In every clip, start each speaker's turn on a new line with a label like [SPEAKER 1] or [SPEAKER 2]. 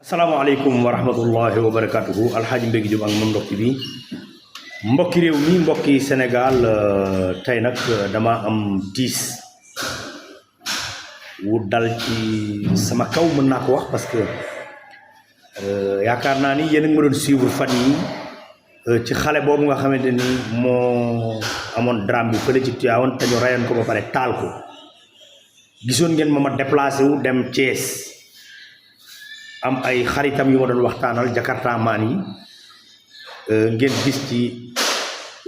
[SPEAKER 1] Assalamualaikum warahmatullahi wabarakatuh. Alhaji Mbégi Diop ak Mame Ndokh TV mbokki rew mi mbokki Sénégal tay nak dama am 10 wu dal ci sama kaw mën na ko wax parce que yakarna ni yeen nga ma doon suivre fan yi ci xalé bobu nga xamanteni mo amone drame bi fele ci Tivaouane tañu rayon ko ba paré tal ko gisoon ngeen ma déplacer wu dem Thiès am ay xaritam yu ma doon waxtaanal Jakarta maan yi ngeen gis ci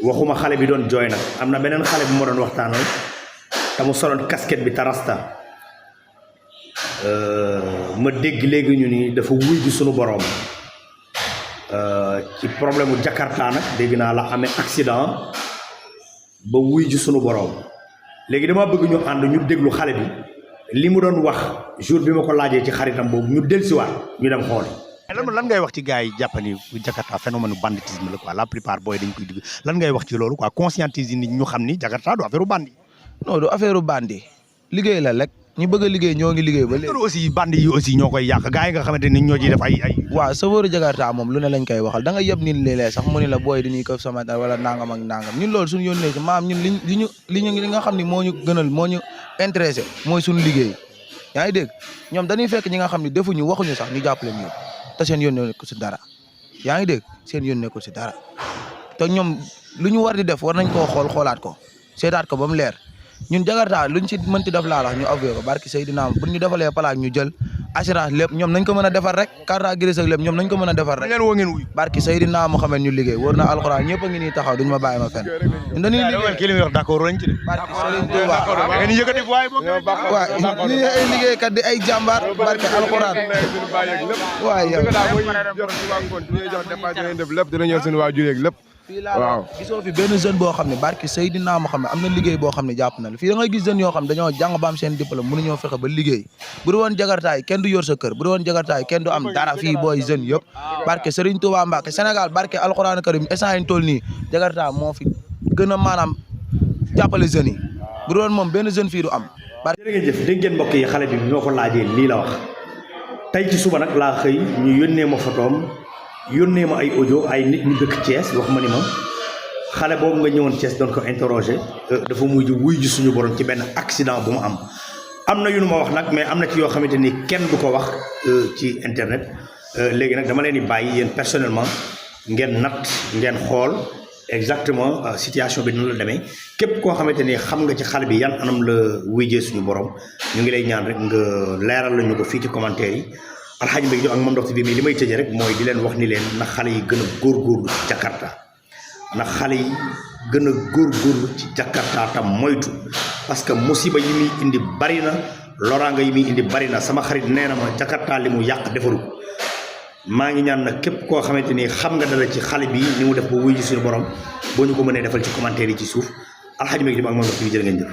[SPEAKER 1] waxuma xale bi doon jooy nag am na beneen xale bu ma doon waxtaanal te mu soloon casquette bi tarasta ma dégg léegi ñu ni dafa wuy ji sunu borom ci problème mu Jakarta nag dégg naa la amee accident ba wuy ji sunu borom léegi dama bëgg ñu ànd ñu déglu xale bi li mu doon wax jour bi ma ko laajee ci xaritam boobu ñu dellusiwaat ñu dem xool. lan ngay wax ci gars yi jàpp ni Jakarta phénomène banditisme la quoi la plupart booy dañ koy digg lan ngay wax ci loolu quoi conscientiser nit ñu xam ni Jakarta du affaire bandi.
[SPEAKER 2] non du affaire bandi liggéey la rek ñu bëgg a liggéey ñoo ngi liggéey ba léegi.
[SPEAKER 1] aussi bandi yi aussi ñoo koy yàq gars yi nga xamante ni ñoo ciy def ay.
[SPEAKER 2] waaw chauffeur Jakarta moom lu ne lañ koy waxal da nga yeb nit léeg-léeg sax mu ni la booy dañuy këf sama wala nangam ak nangam ñun loolu suñu yónnee si maam ñun li nga xam ni moo ñu gënal moo ñu intéressé mooy suñu liggéey yaa ngi dégg ñoom dañuy fekk ñi nga xam ne defuñu waxuñu sax ñu jàppale ñu te seen yoon nekkul si dara yaa ngi dégg seen yoon nekkul si dara te ñoom lu ñu war di def war nañ koo xoolaat ko seetaat ko ba mu leer ñun Jakarta luñ si mënti def laa wax ñu avoué ko barki Seydina bu ñu defalee plaque ñu jël assurance lépp ñoom nañ ko mën a defar rek carte grise ak lépp ñoom nañ ko mën a defar rek barki Seydina mu xamee ñu liggéey wóor na alxuraan ñëpp a ngi nii taxaw duñu ma bàyyi ma fenn ñun dañuy liggéey
[SPEAKER 1] kii li muy wax d'accord lañ ci de
[SPEAKER 2] barki Serigne Touba
[SPEAKER 1] ngeen yëkkati waay bokk
[SPEAKER 2] waaw ni ay liggéeykat di ay jàmbaar barki alxuraan waaw yow
[SPEAKER 3] lépp dina ñëw suñu waajur yeeg lépp
[SPEAKER 2] fii laa gisoo fi benn jeune boo xam ne barki Seydina moo xam ne am na liggéey boo xam ne jàpp na la fii da ngay gis jeunes yoo xam ne dañoo jàng ba am seen diplôme mënuñoo fexe ba liggéey bu du woon Jakarta yi kenn du yor sa kër bu du woon Jakarta yi kenn du am dara fii booy jeunes yëpp barke Serigne Touba Mbacke Sénégal barke alxuraan karim instant yi toll nii Jakarta moo fi gën a maanaam jàppale jeunes yi bu du woon moom benn jeune fii du am
[SPEAKER 1] jërëjëf dégg ngeen mbokk yi xale bi ñoo ko laajee lii la wax tey ci suba nag laa xëy ñu yónnee ma photoom yónnee ma ay audio ay nit ñu dëkk Thiès wax ma ni ma xale boobu nga ñëwoon Thiès doon ko interroger dafa mujj wuy ji suñu borom ci benn accident bu mu am na yu nu ma wax nag mais am na ci yoo xamante ni kenn du ko wax ci internet léegi nag dama leen di bàyyi yéen personnellement ngeen natt ngeen xool exactement situation bi dina la demee képp koo xamante ni xam nga ci xale bi yan anam la wuyjee suñu borom ñu ngi lay ñaan rek nga leeral la ñu ko fii ci commentaire yi Alhaji Mbégi Diop ak Mame Ndokh TV li may tëjee rek mooy di leen wax ni leen na xale yi gën a góorgóorlu ci Jakarta na xale yi gën a góorgóorlu ci Jakarta tam moytu parce que musiba yi muy indi bari na loraanga yi muy indi bari na sama xarit nee na ma Jakarta li mu yàq defaru maa ngi ñaan nag képp koo xamante ni xam nga dara ci xale bi ni mu def ba wuy ji suñu borom boo ñu ko mënee defal ci commentaire yi ci suuf Alhaji Mbégi Diop ak Mame Ndokh TV jërë ngeen jëf